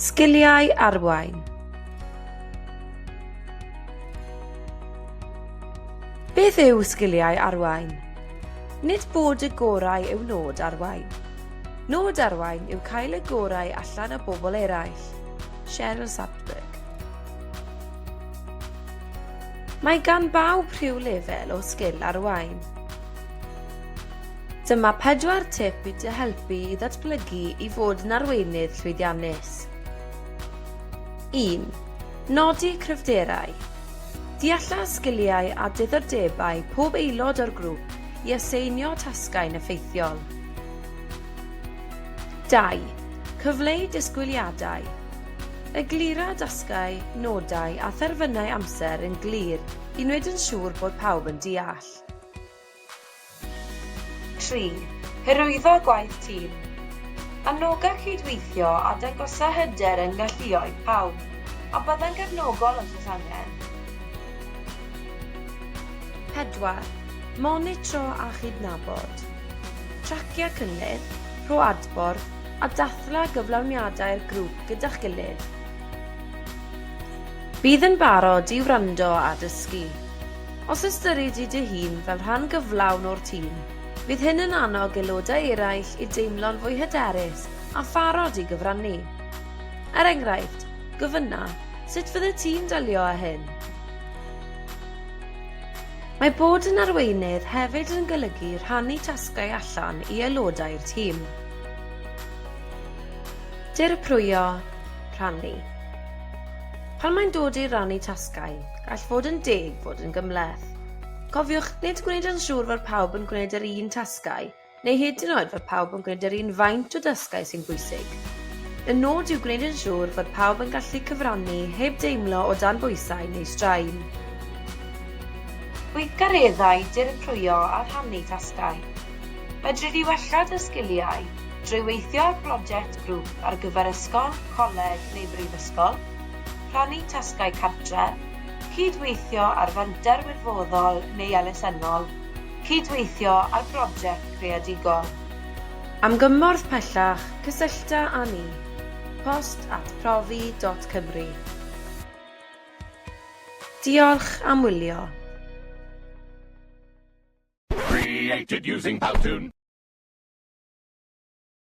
Sgiliau arwain. Beth yw sgiliau arwain? Nid bod y gorau yw nod arwain. Nod arwain yw cael y gorau allan o bobl eraill. Sheryl Sandberg. Mae gan bawb rhyw lefel o sgil arwain. Dyma pedwar tip i dy helpu i ddatblygu i fod yn arweinydd llwyddiannus. 1. Nodi cryfderau. Dealla sgiliau a diddordebau pob aelod o'r grŵp i aseinio tasgau'n effeithiol. 2. Cyfleu disgwyliadau. Eglura dasgau, nodau a therfynau amser yn glir i wneud yn siŵr bod pawb yn deall. 3. Hyrwyddo gwaith tîm. Anoga cydweithio a dangosa hyder yng ngalluoedd pawb, a bydda'n gefnogol os oes angen. 4. Monitro a chydnabod. Tracio cynnydd, rho adborth, a dathla gyflawniadau'r grŵp gyda'ch gilydd. Bydd yn barod i wrando a dysgu. Os ystyri di dy hun fel rhan gyflawn o'r tîm, bydd hyn yn annog aelodau eraill i deimlo'n fwy hyderus a pharod i gyfrannu. Er enghraifft, gofynna, sut fyddet ti'n delio â hyn? Mae bod yn arweinydd hefyd yn golygu rhannu tasgau allan i aelodau'r tîm. Dirprwyo, rhannu. Pan mae'n dod i rannu tasgau, Gall fod yn deg fod yn gymhleth. Cofiwch, nid gwneud yn siŵr fod pawb yn gwneud yr un tasgau, neu hyd yn oed fod pawb yn gwneud yr un faint o dasgau sy'n bwysig. Y nod yw gwneud yn siŵr fod pawb yn gallu cyfrannu heb deimlo o dan bwysau neu straen. Gweithgareddau dirprwyo a rhannu tasgau. Fedri di wella dy sgiliau drwy weithio ar broject grŵp ar gyfer ysgol, coleg neu brifysgol? rhannu tasgau cartref, cyd-weithio ar fenter wirfoddol neu elusennol, cyd-weithio ar broject creadigol. Am gymorth pellach, cysyllta â ni, post at profi dot cymru. Diolch am wylio. Created using Powtoon.